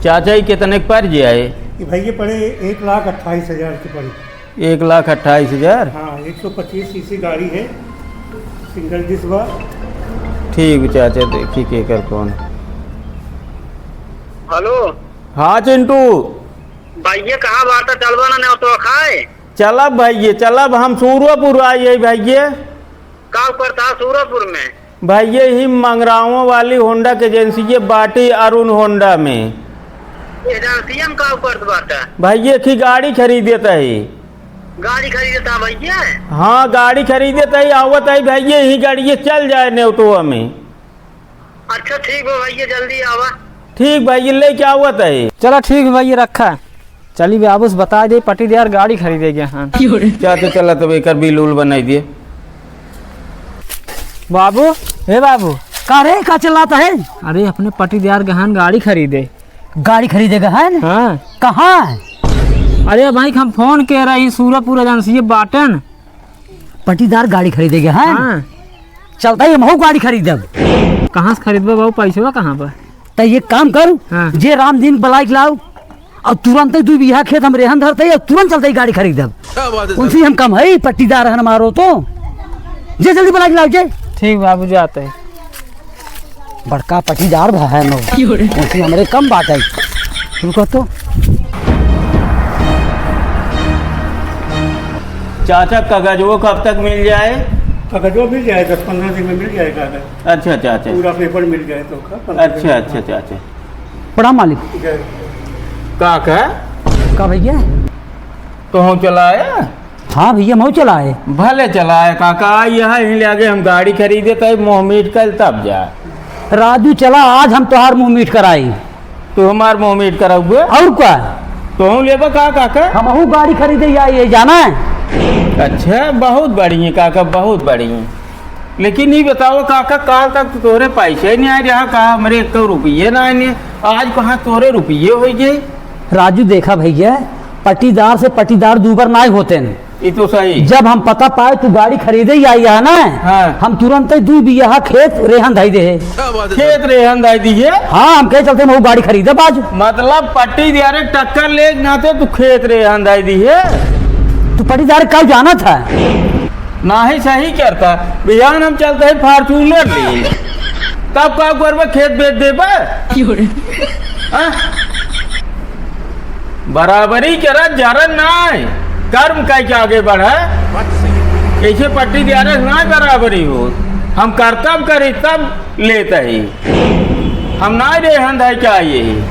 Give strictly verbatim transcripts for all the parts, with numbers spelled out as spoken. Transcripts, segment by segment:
चाचा, ई कितने के पड़ जाए? ये भैया पड़े एक लाख अट्ठाईस हजार के पड़े। एक लाख अट्ठाईस हजार? हाँ, एक सौ पच्चीस सीसी गाड़ी है, सिंगल डिस्क बा। ठीक बा चाचा, देखी केकर फोन। हेलो। हाँ चिंटू। भैया कहाँ बाटा, चलबा ना नेवतवा खाए? चलब भैया, चलब, हम सूरजपुर आई है भैया। का करता सूरजपुर में? भैया, ही मंगरावा वाली होंडा के एजेंसी है, बाटी अरुण होंडा में। एजेंसिया में का करत बाटा? भैया, की गाड़ी खरीदे तही। गाड़ी खरीदे ता भैया? हाँ, गाड़ी खरीदे तही, आवत ही भैया, ही गाड़ी चल जाए नेवतवा में। अच्छा, ठीक बा भैया, जल्दी आवा। ठीक भैया, लेके आवत ही। चला, ठीक बा भैया, रखा। चली बाबू से बताइ दे, पट्टीदार गाड़ी खरीदे गए हैं। चाचा, चला तब एकर बिल उल बनाइ दिए। बाबू, हे बाबू। का रे, का चिल्लात है? अरे, अपने पट्टीदार गहन गाड़ी खरीदे। गाड़ी खरीदे गहन? हाँ। कहाँ? अरे भाई, हम फोन के रही सूरजपुर एजेंसी बाटन। पट्टीदार गाड़ी खरीदे गहन? हाँ। चलता ही हमहू गाड़ी खरीदब। कहाँ से खरीदबा बाबू, पैसवा कहाँ बा? त ये काम कर, हाँ। जे राम दिन बलाइक लाओ, और तुरंत ही दू बीघा खेत हम रेहन धरते ही, और तुरंत चलते ही गाड़ी खरीदब। क्या बात है सर? उनसे हम कम है, पट्टीदार है हमारो तो। जे जल्दी बलाइक लाओ जे। ठीक बाबू, जाते हैं। बड़का पट्टीदार भा है नो। की हो रे? उनसे हमरे कम बात है। रुको तो। चाचा, कागजवा कब तक मिल जाए? कागजवा मिल जाए, दस पन्द्रह दिन में मिल जाए कागज। अच्छा, अच्छा, अच्छा। पूरा पेपर मिल जाए तो का, पन्द्रह दिन अच्छा, में। अच्छा, अच्छा, अच्छा। प्रणाम मालिक। जय। का कह? का भैया? तो हम चलाए? हाँ भैया, मऊ चलाए। भले चलाए काका, यह ही ले आगे हम गाड़ी खरीदे तब मुँह मीठ कल तब जा। राजू चला, आज हम तोहार मुँह मीठ कराई। तू हमार मुँह मीठ कराउबे? और का? तू लेबा का काका? हमहू गाड़ी खरीदे आई है, जाना है? अच्छा, बहुत बढ़िया काका, बहुत बढ़िया। लेकिन ई बताओ काका, काल तक तो तोहरे पैसे ही नहीं आए रहा, कहा हमरे एक रुपये ना आए, आज कहाँ तोहरे रुपये हो गए? राजू देखा भैया, पट्टीदार से पट्टीदार दू बार नाई होते हैं। ई तो सही। जब हम पता पाए तू गाड़ी खरीदे ही आई है ना, हाँ। हम तुरंत ही दू बीघा खेत रेहन धाई दे। क्या बात है खेत सर? रेहन धाई दिए? हाँ, हम कहे चलते हम वो गाड़ी खरीदे बाजू। मतलब पट्टीदार टक्कर ले नाते तू खेत रेहन धाई दिए? तू पट्टीदार का जाना था? नाही सही करता, बिहान हम चलते हैं Fortuner ले, तब का करबे, खेत बेच देबे? की हो रे? हाँ? बराबरी करा, जरन नाय, कर्म कइ के आगे बढ़े। ऐसे पट्टीदार नाय बराबरी हो, हम करतब करी तब लेत ही, हम नाय रेहन धाई चाहिए।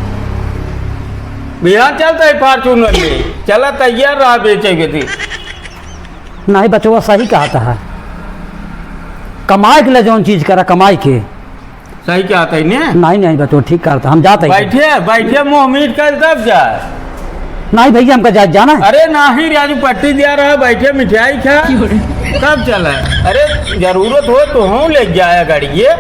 बिहान चलते हैं Fortuner ले, चला तैयार रहा बेचे के थी। नाही बचवा सही कहत है, कमाए के लिए जौन चीज करा, कमाए के। सही कहत है ने? नाही, नाही बचवा ठीक कहत है, हम जात है। बैठे, बैठे मुँह मीठ कल तब जा। नाही भैया, हमका जा, जाना है। अरे नाही रे, आज पट्टी दिया रहा, बैठे मिठाई खा, तब चला। अरे जरूरत हो तो हम ले जाया गाड़ी ये।